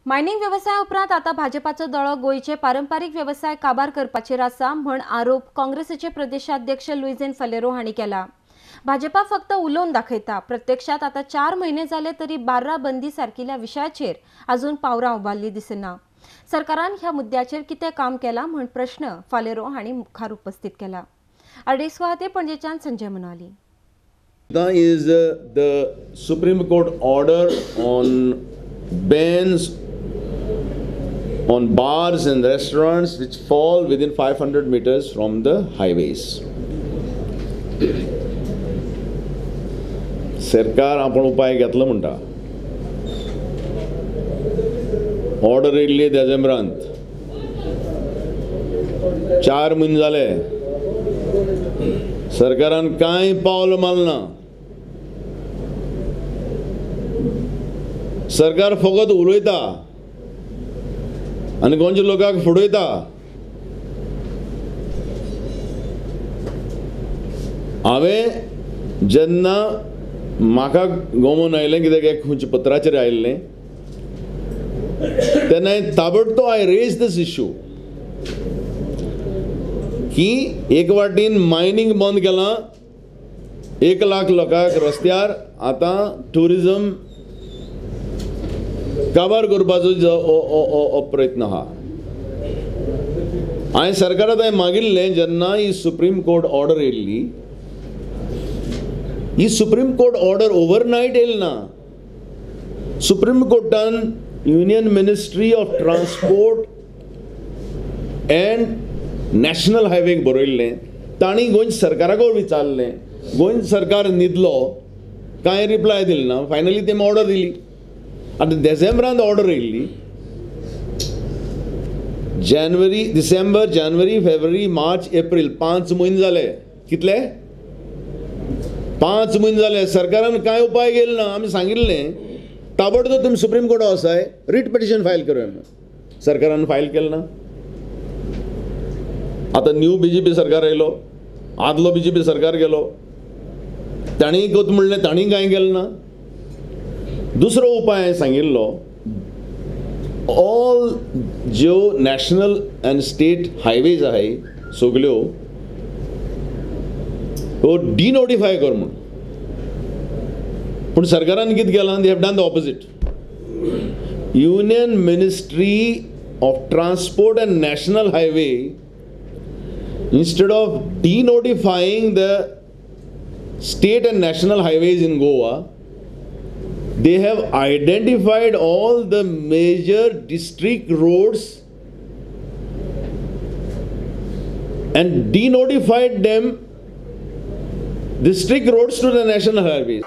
Mining वेवसाया उपरांत आतां भाजपाचो दोळो गोंयचे पारंपारीक वेवसाय काबार करपाचेर आसा म्हण आरोप काँग्रेसीचे प्रदेशाध्यक्ष लुईझिन फालेरो हांणी केला. भाजपा फक्त उलोवन दाखयता, प्रत्यक्षात आतां 4 म्हयने जाले तरी बार्रा बंदी सारकिल्ल्या विशयाचेर अजून पावरां उबारली दिसना. सरकारान ह्या मुद्द्याचेर कितें काम केलां म्हण प्रश्न फालेरो हांणी मुखार उपस्थित केला. आरडीएक्स खातीर पणजेच्यान Sanjay Manali. Is the Supreme Court order on bans on bars and restaurants which fall within 500 meters from the highways. सरकार आपण उपाय घेतलो म्हणटा. ऑर्डर येयल्ली देजेंब्रांत, 4 म्हयने जाले, सरकारान कांय पावल मारना. सरकार फकत उलयता आनी गोंयच्या लोकांक फुडयता. हांवें जेन्ना म्हाका गमोन आयलें कित्याक एक खंयच्या पत्राचेर आयिल्लें तेन्ना ताबडतो I raise these issue की एक वाटेन मायनींग बंद केलां, 1 लाख लोकांक रस्त्यार, आतां ट्युरिजम काबार करपाचो प्रयत्न आहा. हांवें सरकाराक हांवें मागिल्लें जेन्ना ही सुप्रीम कोर्ट ऑर्डर येयल्ली, ही सुप्रीम कोर्ट ऑर्डर ओवरनायट येयली ना. सुप्रीम कोर्टान Union Ministry of Transport and National हायवेक बरयल्लें, तांणी गोंय सरकाराक विचारलें, गोंय सरकार न्हिदलो, कांय रिप्लाय दिली ना. फायनली तेमी ऑर्डर दिली. आतां डिसेंबरांत ऑर्डर येयल्ली, जानेवारी, डिसेंबर, जानेवारी, फेब्रुवारी, मार्च, एप्रील, 5 म्हयने जाले. कितले? 5 म्हयने जाले. सरकारान कांय उपाय केलो ना. आमी सांगिल्लें ताबडतोब तुमी सुप्रीम कोर्टाक वचाय, रीट पिटिशन फायल करूया म्हणून. सरकारान फायल केलें ना. आतां न्यू बीजेपी सरकार आयलो, आदलो बीजेपी सरकार गेलो, तांणी कोत म्हणलें, तांणी कांय केलें ना. दुसरो उपाय हांवें सांगिल्लो, ऑल ज्यो नॅशनल अँड स्टेट हायवेज आहाय सगल्यो ह्यो डिनोटिफाय कर म्हूण. पूण सरकारान कितें केलां, they have done the opposite. Union Ministry of Transport and National Highway, instead of denotifying the state and national highways in Goa, they have identified all the major district roads and denotified them, district roads to the national highways.